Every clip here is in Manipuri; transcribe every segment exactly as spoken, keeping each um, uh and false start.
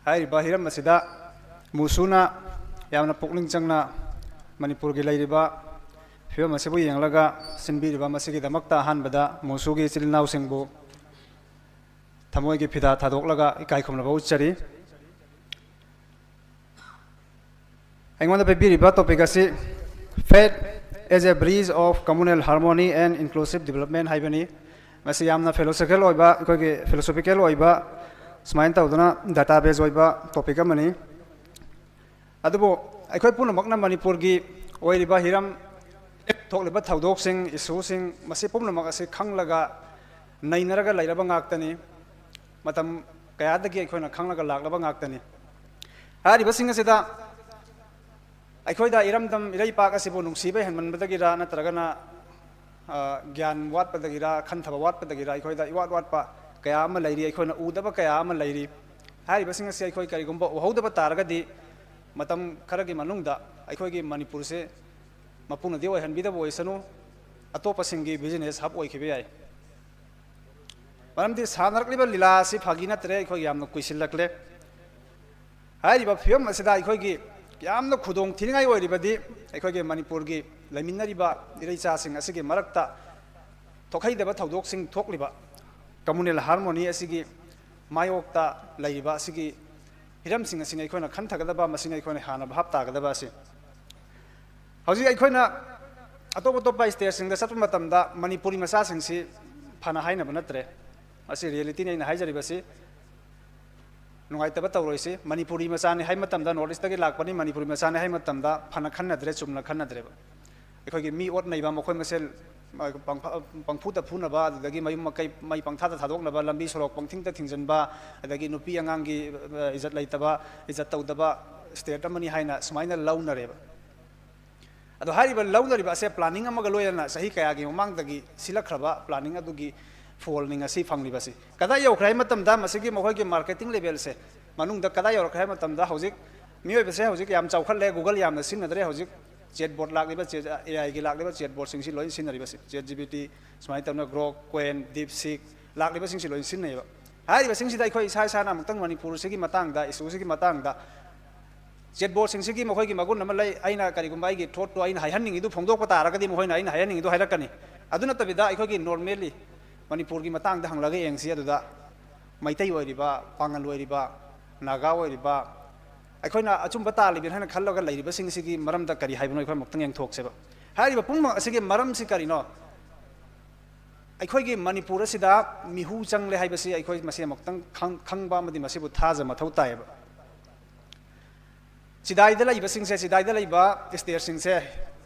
ꯍꯥꯏꯔꯤꯕ ꯍꯤꯔꯝ ꯑꯁꯤꯗ ꯃꯨꯁꯨꯅ ꯌꯥꯝꯅ ꯄꯨꯛꯅꯤꯡ ꯆꯪꯅ ꯃꯅꯤꯄꯨꯔꯒꯤ ꯂꯩꯔꯤꯕ ꯐꯤꯕꯝ ꯑꯁꯤꯕꯨ ꯌꯦꯡꯂꯒ ꯁꯤꯟꯕꯤꯔꯤꯕ, ꯃꯁꯤꯒꯤꯗꯃꯛꯇ ꯑꯍꯥꯟꯕꯗ ꯃꯨꯁꯨꯒꯤ ꯏꯆꯤꯜ ꯏꯅꯥꯎꯁꯤꯡꯕꯨ ꯊꯃꯣꯏꯒꯤ ꯐꯤꯗꯥ ꯊꯥꯗꯣꯛꯂꯒ ꯏꯀꯥꯏ ꯈꯨꯝꯅꯕ ꯎꯠꯆꯔꯤ꯫ ꯑꯩꯉꯣꯟꯗ ꯄꯤꯕꯤꯔꯤꯕ topic ꯑꯁꯤ "Faith as a Bridge of Communal Harmony and Inclusive Development" ꯍꯥꯏꯕꯅꯤ꯫ ꯃꯁꯤ ꯌꯥꯝꯅ philosophical ꯑꯣꯏꯕ, ꯑꯩꯈꯣꯏꯒꯤ philosophical ꯑꯣꯏꯕ, ꯁꯨꯃꯥꯏꯅ ꯇꯧꯗꯅ data base ꯑꯣꯏꯕ topic ꯑꯃꯅꯤ꯫ ꯑꯗꯨꯕꯨ ꯑꯩꯈꯣꯏ ꯄꯨꯝꯅꯃꯛꯅ ꯃꯅꯤꯄꯨꯔꯒꯤ ꯑꯣꯏꯔꯤꯕ ꯍꯤꯔꯝ, ꯊꯣꯛꯂꯤꯕ ꯊꯧꯗꯣꯛꯁꯤꯡ, issueꯁꯤꯡ, ꯃꯁꯤ ꯄꯨꯝꯅꯃꯛ ꯑꯁꯤ ꯈꯪꯂꯒ ꯅꯩꯅꯔꯒ ꯂꯩꯔꯕ ꯉꯥꯛꯇꯅꯤ꯫ ꯃꯇꯝ ꯀꯌꯥꯗꯒꯤ ꯑꯩꯈꯣꯏꯅ ꯈꯪꯂꯒ ꯂꯥꯛꯂꯕ ꯉꯥꯛꯇꯅꯤ꯫ ꯍꯥꯏꯔꯤꯕꯁꯤꯡ ꯑꯁꯤꯗ ꯑꯩꯈꯣꯏꯗ ꯏꯔꯝꯗꯝ ꯏꯔꯩꯄꯥꯛ ꯑꯁꯤꯕꯨ ꯅꯨꯡꯁꯤꯕ ꯍꯦꯟꯃꯟꯕꯗꯒꯤꯔ, ꯅꯠꯇ꯭ꯔꯒꯅ, ꯑ, ꯒ꯭ꯌꯥꯟ ꯋꯥꯠꯄꯗꯒꯤꯔ, ꯈꯟꯊꯕ ꯋꯥꯠꯄꯗꯒꯤꯔ, ꯑꯩꯈꯣꯏꯗ ꯏꯋꯥꯠ ꯋꯥꯠꯄ ꯀꯌꯥ ꯑꯃ ꯂꯩꯔꯤ, ꯑꯩꯈꯣꯏꯅ ꯎꯗꯕ ꯀꯌꯥ ꯑꯃ ꯂꯩꯔꯤ꯫ ꯍꯥꯏꯔꯤꯕꯁꯤꯡ ꯑꯁꯤ ꯑꯩꯈꯣꯏ ꯀꯔꯤꯒꯨꯝꯕ ꯎꯍꯧꯗꯕ ꯇꯥꯔꯒꯗꯤ, ꯃꯇꯝ ꯈꯔꯒꯤ ꯃꯅꯨꯡꯗ ꯑꯩꯈꯣꯏꯒꯤ ꯃꯅꯤꯄꯨꯔꯁꯦ ꯃꯄꯨꯅꯗꯤ ꯑꯣꯏꯍꯟꯕꯤꯗꯕ ꯑꯣꯏꯁꯅꯨ, ꯑꯇꯣꯞꯄꯁꯤꯡꯒꯤ business hub ꯑꯣꯏꯈꯤꯕ ꯌꯥꯏ꯫ ꯃꯔꯝꯗꯤ ꯁꯥꯟꯅꯔꯛꯂꯤꯕ ꯂꯤꯂꯥ ꯑꯁꯤ ꯐꯥꯒꯤ ꯅꯠꯇ꯭ꯔꯦ, ꯑꯩꯈꯣꯏ ꯌꯥꯝꯅ ꯀꯨꯏꯁꯤꯜꯂꯛꯂꯦ꯫ ꯍꯥꯏꯔꯤꯕ ꯐꯤꯕꯝ ꯑꯁꯤꯗ ꯑꯩꯈꯣꯏꯒꯤ ꯌꯥꯝꯅ ꯈꯨꯗꯣꯡ ꯊꯤꯅꯤꯡꯉꯥꯏ ꯑꯣꯏꯔꯤꯕꯗꯤ, ꯑꯩꯈꯣꯏꯒꯤ ꯃꯅꯤꯄꯨꯔꯒꯤ ꯂꯩꯃꯤꯟꯅꯔꯤꯕ ꯏꯔꯩꯆꯥꯁꯤꯡ ꯑꯁꯤꯒꯤ ꯃꯔꯛꯇ ꯊꯣꯛꯍꯩꯗꯕ ꯊꯧꯗꯣꯛꯁꯤꯡ ꯊꯣꯛꯂꯤꯕ, communal harmony ꯑꯁꯤꯒꯤ ꯃꯥꯌꯣꯛꯇ ꯂꯩꯔꯤꯕ ꯑꯁꯤꯒꯤ ꯍꯤꯔꯝꯁꯤꯡ ꯑꯁꯤꯅꯤ ꯑꯩꯈꯣꯏꯅ ꯈꯟꯊꯒꯗꯕ, ꯃꯁꯤꯅꯤ ꯑꯩꯈꯣꯏꯅ ꯍꯥꯟꯅ ꯚꯥꯞ ꯇꯥꯒꯗꯕ ꯑꯁꯤ꯫ ꯍꯧꯖꯤꯛ ꯑꯩꯈꯣꯏꯅ ꯑꯇꯣꯞ ꯑꯇꯣꯞꯄ stateꯁꯤꯡꯗ ꯆꯠꯄ ꯃꯇꯝꯗ ꯃꯅꯤꯄꯨꯔꯤ ꯃꯆꯥꯁꯤꯡꯁꯤ ꯐꯅ ꯍꯥꯏꯅꯕ ꯅꯠꯇ꯭ꯔꯦ꯫ ꯃꯁꯤ realityꯅꯤ ꯑꯩꯅ ꯍꯥꯏꯖꯔꯤꯕꯁꯤ꯫ ꯅꯨꯡꯉꯥꯏꯇꯕ ꯇꯧꯔꯣꯏꯁꯤ꯫ ꯃꯅꯤꯄꯨꯔꯤ ꯃꯆꯥꯅꯤ ꯍꯥꯏ ꯃꯇꯝꯗ, North Eastꯇꯒꯤ ꯂꯥꯛꯄꯅꯤ, ꯃꯅꯤꯄꯨꯔꯤ ꯃꯆꯥꯅꯤ ꯍꯥꯏ ꯃꯇꯝꯗ ꯐꯅ ꯈꯟꯅꯗ꯭ꯔꯦ, ꯆꯨꯝꯅ ꯈꯟꯅꯗ꯭ꯔꯦꯕ꯫ ꯑꯩꯈꯣꯏꯒꯤ ꯃꯤ ꯑꯣꯠ ꯅꯩꯕ, ꯃꯈꯣꯏ ꯃꯁꯦꯜ, ꯑ, ꯄꯪꯐ-, ꯄꯪꯐꯨꯗ ꯐꯨꯅꯕ, ꯑꯗꯨꯗꯒꯤ ꯃꯌꯨꯝ ꯃꯀꯩ ꯃꯩ ꯄꯪꯊꯥꯗ ꯊꯥꯗꯣꯛꯅꯕ, ꯂꯝꯕꯤ ꯁꯣꯔꯣꯛ ꯄꯪꯊꯤꯡꯗ ꯊꯤꯡꯖꯤꯟꯕ, ꯑꯗꯒꯤ ꯅꯨꯄꯤ ꯑꯉꯥꯡꯒꯤ, ꯑ, ꯏꯖꯠ ꯂꯩꯇꯕ, ꯏꯖꯠ ꯇꯧꯗꯕ state ꯑꯃꯅꯤ ꯍꯥꯏꯅ ꯁꯨꯃꯥꯏꯅ ꯂꯧꯅꯔꯦꯕ꯫ ꯑꯗꯣ ꯍꯥꯏꯔꯤꯕ ꯂꯧꯅꯔꯤꯕ ꯑꯁꯦ planning ꯑꯃꯒ ꯂꯣꯏꯅꯅ ꯆꯍꯤ ꯀꯌꯥꯒꯤ ꯃꯃꯥꯡꯗꯒꯤ ꯁꯤꯜꯂꯛꯈ꯭ꯔꯕ planning ꯑꯗꯨꯒꯤ ꯐꯣꯜꯅꯤ ꯉꯁꯤ ꯐꯪꯂꯤꯕꯁꯤ꯫ ꯀꯗꯥꯏ ꯌꯧꯈ꯭ꯔꯦ ꯍꯥꯏ ꯃꯇꯝꯗ, ꯃꯁꯤꯒꯤ ꯃꯈꯣꯏꯒꯤ marketing levelꯁꯦ ꯃꯅꯨꯡꯗ ꯀꯗꯥꯏ ꯌꯧꯔꯛꯈ꯭ꯔꯦ ꯍꯥꯏ ꯃꯇꯝꯗ, ꯍꯧꯖꯤꯛ ꯃꯤꯑꯣꯏꯕꯁꯦ ꯍꯧꯖꯤꯛ ꯌꯥꯝ ꯆꯥꯎꯈꯠꯂꯦ, Google ꯌꯥꯝꯅ ꯁꯤꯖꯤꯟꯅꯗ꯭ꯔꯦ, ꯍꯧꯖꯤꯛ chatbot ꯂꯥꯛꯂꯤꯕ, chat, AIꯒꯤ ꯂꯥꯛꯂꯤꯕ chatbotꯁꯤꯡꯁꯤ ꯂꯣꯏꯅ ꯁꯤꯖꯤꯟꯅꯔꯤꯕꯁꯤ, ChatGPT, ꯁꯨꯃꯥꯏꯅ ꯇꯧꯅ Grok, Qwen, DeepSeek ꯂꯥꯛꯂꯤꯕꯁꯤꯡꯁꯤ ꯂꯣꯏꯅ ꯁꯤꯖꯤꯟꯅꯩꯕ꯫ ꯍꯥꯏꯔꯤꯕꯁꯤꯡꯁꯤꯗ ꯑꯩꯈꯣꯏ ꯏꯁꯥ ꯏꯁꯥꯅ ꯑꯃꯨꯛꯇꯪ ꯃꯅꯤꯄꯨꯔꯁꯤꯒꯤ ꯃꯇꯥꯡꯗ, ꯏꯁꯨꯁꯤꯒꯤ ꯃꯇꯥꯡꯗ, ꯆꯦꯠꯕꯣꯠꯁꯤꯡꯁꯤꯒꯤ ꯃꯈꯣꯏꯒꯤ ꯃꯒꯨꯟ ꯑꯃ ꯂꯩ꯫ ꯑꯩꯅ ꯀꯔꯤꯒꯨꯝꯕ ꯑꯩꯒꯤ ꯊꯣꯠꯇꯣ ꯑꯩꯅ ꯍꯥꯏꯍꯟꯅꯤꯡꯉꯤꯗꯨ ꯐꯣꯡꯗꯣꯛꯄ ꯇꯥꯔꯒꯗꯤ ꯃꯈꯣꯏꯅ ꯑꯩꯅ ꯍꯥꯏꯍꯟꯅꯤꯡꯉꯤꯗꯨ ꯍꯥꯏꯔꯛꯀꯅꯤ꯫ ꯑꯗꯨ ꯅꯠꯇꯕꯤꯗ ꯑꯩꯈꯣꯏꯒꯤ normally ꯃꯅꯤꯄꯨꯔꯒꯤ ꯃꯇꯥꯡꯗ ꯍꯪꯂꯒ ꯌꯦꯡꯁꯤ꯫ ꯑꯗꯨꯗ ꯃꯩꯇꯩ ꯑꯣꯏꯔꯤꯕ, ꯄꯥꯉꯜ ꯑꯣꯏꯔꯤꯕ, ꯅꯥꯒꯥ ꯑꯣꯏꯔꯤꯕ, ꯑꯩꯈꯣꯏꯅ ꯑꯆꯨꯝꯕ ꯇꯥꯜꯂꯤꯕꯅꯤ ꯍꯥꯏꯅ ꯈꯜꯂꯒ ꯂꯩꯔꯤꯕꯁꯤꯡꯁꯤꯒꯤ ꯃꯔꯝꯗ ꯀꯔꯤ ꯍꯥꯏꯕꯅꯣ ꯑꯩꯈꯣꯏ ꯑꯃꯨꯛꯇꯪ ꯌꯦꯡꯊꯣꯛꯁꯦꯕ꯫ ꯍꯥꯏꯔꯤꯕ ꯄꯨꯝꯅꯃꯛ ꯑꯁꯤꯒꯤ ꯃꯔꯝꯁꯤ ꯀꯔꯤꯅꯣ? ꯑꯩꯈꯣꯏꯒꯤ ꯃꯅꯤꯄꯨꯔ ꯑꯁꯤꯗ ꯃꯤꯍꯨ ꯆꯪꯂꯦ ꯍꯥꯏꯕꯁꯤ ꯑꯩꯈꯣꯏ ꯃꯁꯤ ꯑꯃꯨꯛꯇꯪ ꯈꯪ-, ꯈꯪꯕ ꯑꯃꯗꯤ ꯃꯁꯤꯕꯨ ꯊꯥꯖ ꯃꯊꯧ ꯇꯥꯏꯌꯦꯕ꯫ ꯆꯤꯗꯥꯏꯗ ꯂꯩꯕꯁꯤꯡꯁꯦ, ꯆꯤꯗꯥꯏꯗ ꯂꯩꯕ stateꯁꯤꯡꯁꯦ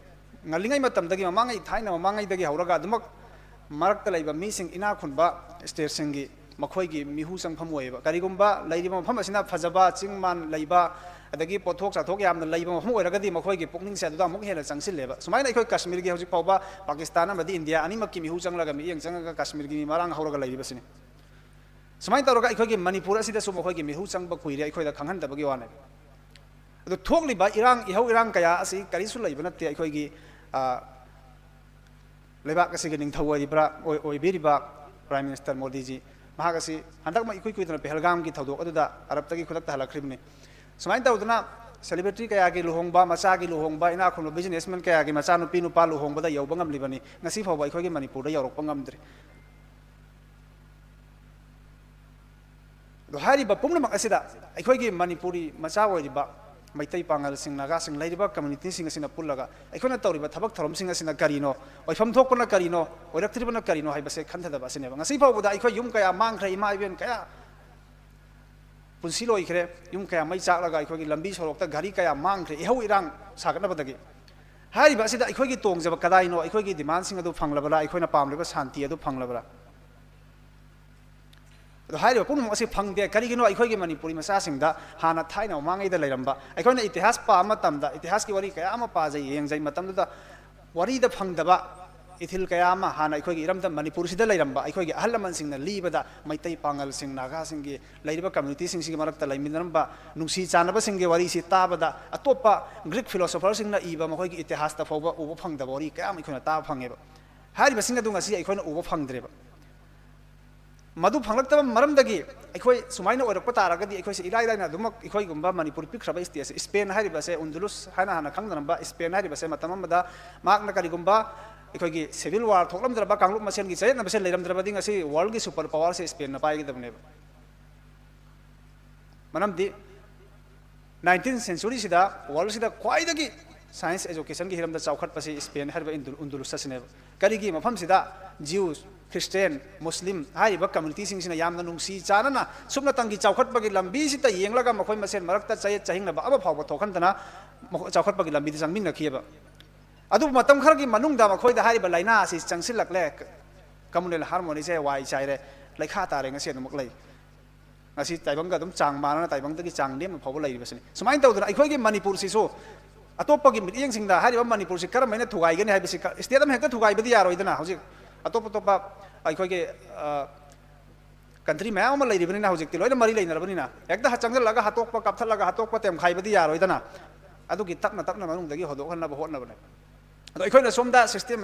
ꯉꯜꯂꯤꯉꯩ ꯃꯇꯝꯗꯒꯤ, ꯃꯃꯥꯡꯉꯩ, ꯊꯥꯏꯅ ꯃꯃꯥꯡꯉꯩꯗꯒꯤ ꯍꯧꯔꯒ ꯑꯗꯨꯃꯛ ꯃꯔꯛꯇ ꯂꯩꯕ ꯃꯤꯁꯤꯡ, ꯏꯅꯥꯛ ꯈꯨꯟꯕ stateꯁꯤꯡꯒꯤ ꯃꯈꯣꯏꯒꯤ ꯃꯤꯍꯨ ꯆꯪꯐꯝ ꯑꯣꯏꯌꯦꯕ꯫ ꯀꯔꯤꯒꯨꯝꯕ ꯂꯩꯔꯤꯕ ꯃꯐꯝ ꯑꯁꯤꯅ ꯐꯖꯕ ꯆꯤꯡ ꯃꯥꯟ ꯂꯩꯕ, ꯑꯗꯒꯤ ꯄꯣꯠꯊꯣꯛ ꯆꯥꯊꯣꯛ ꯌꯥꯝꯅ ꯂꯩꯕ ꯃꯐꯝ ꯑꯣꯏꯔꯒꯗꯤ ꯃꯈꯣꯏꯒꯤ ꯄꯨꯛꯅꯤꯡꯁꯦ ꯑꯗꯨꯗ ꯑꯃꯨꯛ ꯍꯦꯟꯅ ꯆꯪꯁꯤꯜꯂꯦꯕ꯫ ꯁꯨꯃꯥꯏꯅ ꯑꯩꯈꯣꯏ ꯀꯥꯁꯃꯤꯔꯒꯤ ꯍꯧꯖꯤꯛ ꯐꯥꯎꯕ ꯄꯥꯀꯤꯁꯇꯥꯟ ꯑꯃꯗꯤ ꯏꯟꯗꯤꯌꯥ ꯑꯅꯤꯃꯛꯀꯤ ꯃꯤꯍꯨ ꯆꯪꯂꯒ, ꯃꯤꯠꯌꯦꯡ ꯆꯪꯉꯒ ꯀꯥꯁꯃꯤꯔꯒꯤ ꯃꯤ ꯃꯔꯥꯡ ꯍꯧꯔꯒ ꯂꯩꯔꯤꯕꯁꯤꯅꯤ꯫ ꯁꯨꯃꯥꯏꯅ ꯇꯧꯔꯒ ꯑꯩꯈꯣꯏꯒꯤ ꯃꯅꯤꯄꯨꯔ ꯑꯁꯤꯗꯁꯨ ꯃꯈꯣꯏꯒꯤ ꯃꯤꯍꯨ ꯆꯪꯕ ꯀꯨꯏꯔꯦ, ꯑꯩꯈꯣꯏꯗ ꯈꯪꯍꯟꯗꯕꯒꯤ ꯋꯥꯅꯦꯕ꯫ ꯑꯗꯨ ꯊꯣꯛꯂꯤꯕ ꯏꯔꯥꯡ, ꯏꯍꯧ ꯏꯔꯥꯡ ꯀꯌꯥ ꯑꯁꯤ ꯀꯔꯤꯁꯨ ꯂꯩꯕ ꯅꯠꯇꯦ꯫ ꯑꯩꯈꯣꯏꯒꯤ, ꯑ, ꯂꯩꯕꯥꯛ ꯑꯁꯤꯒꯤ ꯅꯤꯡꯊꯧ ꯑꯣꯏꯔꯤꯕ꯭ꯔꯥ, ꯑꯣꯏ-, ꯑꯣꯏꯕꯤꯔꯤꯕ Prime Minister ꯃꯣꯗꯤꯖꯤ, ꯃꯍꯥꯛ ꯑꯁꯤ ꯍꯟꯗꯛꯃꯛ ꯏꯀꯨꯏ ꯀꯨꯏꯗꯅ ꯄꯦꯍꯜꯒꯥꯝꯒꯤ ꯊꯧꯗꯣꯛ ꯑꯗꯨꯗ ꯑꯔꯕꯇꯒꯤ ꯈꯨꯗꯛꯇ ꯍꯜꯂꯛꯈ꯭ꯔꯤꯕꯅꯤ꯫ ꯁꯨꯃꯥꯏꯅ ꯇꯧꯗꯅ celebrity ꯀꯌꯥꯒꯤ ꯂꯨꯍꯣꯡꯕ, ꯃꯆꯥꯒꯤ ꯂꯨꯍꯣꯡꯕ, ꯏꯅꯥꯛ ꯈꯨꯟꯕ businessman ꯀꯌꯥꯒꯤ ꯃꯆꯥꯅꯨꯄꯤ ꯅꯨꯄꯥ ꯂꯨꯍꯣꯡꯕꯗ ꯌꯧꯕ ꯉꯝꯂꯤꯕꯅꯤ꯫ ꯉꯁꯤ ꯐꯥꯎꯕ ꯑꯩꯈꯣꯏꯒꯤ ꯃꯅꯤꯄꯨꯔꯗ ꯌꯧꯔꯛꯄ ꯉꯝꯗ꯭ꯔꯤ꯫ ꯑꯗꯣ ꯍꯥꯏꯔꯤꯕ ꯄꯨꯝꯅꯃꯛ ꯑꯁꯤꯗ ꯑꯩꯈꯣꯏꯒꯤ ꯃꯅꯤꯄꯨꯔꯤ ꯃꯆꯥ ꯑꯣꯏꯔꯤꯕ ꯃꯩꯇꯩ, ꯄꯥꯉꯜꯁꯤꯡ, ꯅꯥꯒꯥꯁꯤꯡ, ꯂꯩꯔꯤꯕ communityꯁꯤꯡ ꯑꯁꯤꯅ ꯄꯨꯜꯂꯒ ꯑꯩꯈꯣꯏꯅ ꯇꯧꯔꯤꯕ ꯊꯕꯛ ꯊꯧꯔꯝꯁꯤꯡ ꯑꯁꯤꯅ ꯀꯔꯤꯅꯣ, ꯑꯣꯏꯐꯝ ꯊꯣꯛꯄꯅ ꯀꯔꯤꯅꯣ, ꯑꯣꯏꯔꯛꯇ꯭ꯔꯤꯕꯅ ꯀꯔꯤꯅꯣ ꯍꯥꯏꯕꯁꯦ ꯈꯟꯊꯗꯕ ꯑꯁꯤꯅꯦꯕ꯫ ꯉꯁꯤ ꯐꯥꯎꯕꯗ ꯑꯩꯈꯣꯏ ꯌꯨꯝ ꯀꯌꯥ ꯃꯥꯡꯈ꯭ꯔꯦ, ꯏꯃꯥ ꯏꯕꯦꯟ ꯀꯌꯥ ꯄꯨꯟꯁꯤ ꯂꯣꯏꯈ꯭ꯔꯦ, ꯌꯨꯝ ꯀꯌꯥ ꯃꯩ ꯆꯥꯛꯂꯒ ꯑꯩꯈꯣꯏꯒꯤ ꯂꯝꯕꯤ ꯁꯣꯔꯣꯛꯇ ꯒꯥꯔꯤ ꯀꯌꯥ ꯃꯥꯡꯈ꯭ꯔꯦ, ꯏꯍꯧ ꯏꯔꯥꯡ ꯁꯥꯒꯠꯅꯕꯗꯒꯤ꯫ ꯍꯥꯏꯔꯤꯕ ꯑꯁꯤꯗ ꯑꯩꯈꯣꯏꯒꯤ ꯇꯣꯡꯖꯕ ꯀꯗꯥꯏꯅꯣ? ꯑꯩꯈꯣꯏꯒꯤ demandꯁꯤꯡ ꯑꯗꯨ ꯐꯪꯂꯕ꯭ꯔꯥ? ꯑꯩꯈꯣꯏꯅ ꯄꯥꯝꯂꯤꯕ ꯁꯥꯟꯇꯤ ꯑꯗꯨ ꯐꯪꯂꯕ꯭ꯔꯥ? ꯑꯗꯣ ꯍꯥꯏꯔꯤꯕ ꯄꯨꯝꯅꯃꯛ ꯑꯁꯤ ꯐꯪꯗꯦ꯫ ꯀꯔꯤꯒꯤꯅꯣ? ꯑꯩꯈꯣꯏꯒꯤ ꯃꯅꯤꯄꯨꯔꯤ ꯃꯆꯥꯁꯤꯡꯗ ꯍꯥꯟꯅ ꯊꯥꯏꯅ ꯃꯃꯥꯡꯉꯩꯗ ꯂꯩꯔꯝꯕ, ꯑꯩꯈꯣꯏꯅ ꯏꯇꯤꯍꯥꯁ ꯄꯥꯕ ꯃꯇꯝꯗ, ꯏꯇꯤꯍꯥꯁꯀꯤ ꯋꯥꯔꯤ ꯀꯌꯥ ꯑꯃ ꯄꯥꯖꯩ, ꯌꯦꯡꯖꯩ ꯃꯇꯝꯗꯨꯗ, ꯋꯥꯔꯤꯗ ꯐꯪꯗꯕ, ꯏꯊꯤꯜ ꯀꯌꯥ ꯑꯃ ꯍꯥꯟꯅ ꯑꯩꯈꯣꯏꯒꯤ ꯏꯔꯝꯗꯝ ꯃꯅꯤꯄꯨꯔꯁꯤꯗ ꯂꯩꯔꯝꯕ ꯑꯩꯈꯣꯏꯒꯤ ꯑꯍꯜ ꯂꯃꯟꯁꯤꯡꯅ ꯂꯤꯕꯗ, ꯃꯩꯇꯩ ꯄꯥꯉꯜꯁꯤꯡ, ꯅꯥꯒꯥꯁꯤꯡꯒꯤ ꯂꯩꯔꯤꯕ communityꯁꯤꯡꯁꯤꯒꯤ ꯃꯔꯛꯇ ꯂꯩꯃꯤꯟꯅꯔꯝꯕ ꯅꯨꯡꯁꯤ ꯆꯥꯟꯅꯕꯁꯤꯡꯒꯤ ꯋꯥꯔꯤꯁꯤ ꯇꯥꯕꯗ, ꯑꯇꯣꯞꯄ Greek philosopherꯁꯤꯡꯅ ꯏꯕ ꯃꯈꯣꯏꯒꯤ ꯏꯇꯤꯍꯥꯁꯇ ꯐꯥꯎꯕ ꯎꯕ ꯐꯪꯗꯕ ꯋꯥꯔꯤ ꯀꯌꯥ ꯑꯃ ꯑꯩꯈꯣꯏꯅ ꯇꯥꯕ ꯐꯪꯉꯦꯕ꯫ ꯍꯥꯏꯔꯤꯕꯁꯤꯡ ꯑꯗꯨ ꯉꯁꯤ ꯑꯩꯈꯣꯏꯅ ꯎꯕ ꯐꯪꯗ꯭ꯔꯦꯕ꯫ ꯃꯗꯨ ꯐꯪꯂꯛꯇꯕ ꯃꯔꯝꯗꯒꯤ ꯑꯩꯈꯣꯏ ꯁꯨꯃꯥꯏꯅ ꯑꯣꯏꯔꯛꯄ ꯇꯥꯔꯒꯗꯤ, ꯑꯩꯈꯣꯏꯁꯦ ꯏꯔꯥꯏ ꯂꯥꯏꯅ ꯑꯗꯨꯃꯛ ꯑꯩꯈꯣꯏꯒꯨꯝꯕ ꯃꯅꯤꯄꯨꯔ ꯄꯤꯛꯈ꯭ꯔꯕ ꯏꯁꯇꯦꯠꯁꯦ, ꯏꯁꯄꯦꯟ ꯍꯥꯏꯔꯤꯕꯁꯦ, ꯎꯟꯗꯨꯂꯨꯁ ꯍꯥꯏꯅ ꯍꯥꯟꯅ ꯈꯪꯅꯔꯝꯕ ꯏꯁꯄꯦꯟ ꯍꯥꯏꯔꯤꯕꯁꯦ, ꯃꯇꯝ ꯑꯃꯗ ꯃꯍꯥꯛꯅ ꯀꯔꯤꯒꯨꯝꯕ ꯑꯩꯈꯣꯏꯒꯤ ꯁꯤꯚꯤꯜ ꯋꯥꯔ ꯊꯣꯛꯂꯝꯗ꯭ꯔꯕ, ꯀꯥꯡꯂꯨꯞ ꯃꯁꯦꯟꯒꯤ ꯆꯌꯦꯠꯅꯕꯁꯦ ꯂꯩꯔꯝꯗ꯭ꯔꯕꯗꯤ, ꯉꯁꯤ ꯋꯥꯔꯜꯒꯤ ꯁꯨꯄꯔ ꯄꯋꯥꯔꯁꯦ ꯏꯁꯄꯦꯟꯅ ꯄꯥꯏꯒꯗꯕꯅꯦꯕ꯫ ꯃꯔꯝꯗꯤ ꯅꯥꯏꯟꯇꯤꯟ ꯁꯦꯟꯆꯨꯔꯤꯁꯤꯗ ꯋꯥꯔꯜꯁꯤꯗ ꯈ꯭ꯋꯥꯏꯗꯒꯤ ꯁꯥꯏꯟꯁ ꯑꯦꯖꯨꯀꯦꯁꯟꯒꯤ ꯍꯤꯔꯝꯗ ꯆꯥꯎꯈꯠꯄꯁꯤ ꯏꯁꯄꯦꯟ ꯍꯥꯏꯔꯤꯕ ꯏꯟꯗꯨ-, ꯎꯟꯗꯨꯂꯨꯁ ꯑꯁꯤꯅꯦꯕ꯫ ꯀꯔꯤꯒꯤ ꯃꯐꯝꯁꯤꯗ ꯖ꯭ꯌꯨꯁ, ꯈ꯭ꯔꯤꯁꯇꯦꯟ, ꯃꯨꯁꯂꯤꯝ ꯍꯥꯏꯔꯤꯕ ꯀꯝꯃ꯭ꯌꯨꯅꯤꯇꯤꯁꯤꯡꯁꯤꯅ ꯌꯥꯝꯅ ꯅꯨꯡꯁꯤ ꯆꯥꯟꯅꯅ ꯁꯨꯞꯅꯇꯪꯒꯤ ꯆꯥꯎꯈꯠꯄꯒꯤ ꯂꯝꯕꯤꯁꯤꯗ ꯌꯦꯡꯂꯒ ꯃꯈꯣꯏ ꯃꯁꯦꯟ ꯃꯔꯛꯇ ꯆꯌꯦꯠ ꯆꯍꯤꯡꯅꯕ ꯑꯃ ꯐꯥꯎꯕ ꯊꯣꯛꯍꯟꯗꯅ ꯃꯈꯣ-, ꯆꯥꯎꯈꯠꯄꯒꯤ ꯂꯝꯕꯤꯗ ꯆꯪꯃꯤꯟꯅꯈꯤꯑꯕ꯫ ꯑꯗꯨꯕꯨ ꯃꯇꯝ ꯈꯔꯒꯤ ꯃꯅꯨꯡꯗ ꯃꯈꯣꯏꯗ ꯍꯥꯏꯔꯤꯕ ꯂꯥꯏꯅꯥ ꯑꯁꯤ ꯆꯪꯁꯤꯜꯂꯛꯂꯦ, ꯀꯝꯃꯨꯅꯦꯜ ꯍꯥꯔꯃꯣꯅꯤꯁꯦ ꯋꯥꯏ ꯆꯥꯏꯔꯦ, ꯂꯩꯈꯥ ꯇꯥꯔꯦ, ꯉꯁꯤ ꯑꯗꯨꯃꯛ ꯂꯩ꯫ ꯉꯁꯤ ꯇꯥꯏꯕꯪꯒ ꯑꯗꯨꯝ ꯆꯥꯡ ꯃꯥꯟꯅꯅ, ꯇꯥꯏꯕꯪꯗꯒꯤ ꯆꯥꯡ ꯅꯦꯝꯅ ꯐꯥꯎꯕ ꯂꯩꯔꯤꯕꯁꯤꯅꯤ꯫ ꯁꯨꯃꯥꯏꯅ ꯇꯧꯗꯅ ꯑꯩꯈꯣꯏꯒꯤ ꯃꯅꯤꯄꯨꯔꯁꯤꯁꯨ ꯑꯇꯣꯞꯄꯒꯤ ꯃꯤꯠꯌꯦꯡꯁꯤꯡꯗ ꯍꯥꯏꯔꯤꯕ ꯃꯅꯤꯄꯨꯔꯁꯤ ꯀꯔꯝꯍꯥꯏꯅ ꯊꯨꯒꯥꯏꯒꯅꯤ ꯍꯥꯏꯕꯁꯤ ꯀ-, ꯏꯁꯇꯦꯠ ꯑꯃ ꯍꯦꯛꯇ ꯊꯨꯒꯥꯏꯕꯗꯤ ꯌꯥꯔꯣꯏꯗꯅ꯫ ꯍꯧꯖꯤꯛ ꯑꯇꯣꯞ ꯑꯇꯣꯞꯄ ꯑꯩꯈꯣꯏꯒꯤ, ꯑ, ꯀꯟꯇ꯭ꯔꯤ ꯃꯌꯥꯝ ꯑꯃ ꯂꯩꯔꯤꯕꯅꯤꯅ, ꯍꯧꯖꯤꯛꯇꯤ ꯂꯣꯏꯅ ꯃꯔꯤ ꯂꯩꯅꯔꯕꯅꯤꯅ, ꯍꯦꯛꯇ ꯆꯪꯁꯤꯜꯂꯒ ꯍꯥꯠꯇꯣꯛꯄ, ꯀꯥꯞꯊꯠꯂꯒ ꯍꯥꯠꯇꯣꯛꯄ, ꯇꯦꯝꯈꯥꯏꯕꯗꯤ ꯌꯥꯔꯣꯏꯗꯅ꯫ ꯑꯗꯨꯒꯤ ꯇꯞꯅ ꯇꯞꯅ ꯃꯅꯨꯡꯗꯒꯤ ꯍꯧꯗꯣꯛꯍꯟꯅꯕ ꯍꯣꯠꯅꯕꯅꯦ꯫ ꯑꯗꯣ ꯑꯩꯈꯣꯏꯅ ꯁꯣꯝꯗ ꯁꯤꯁꯇꯦꯝ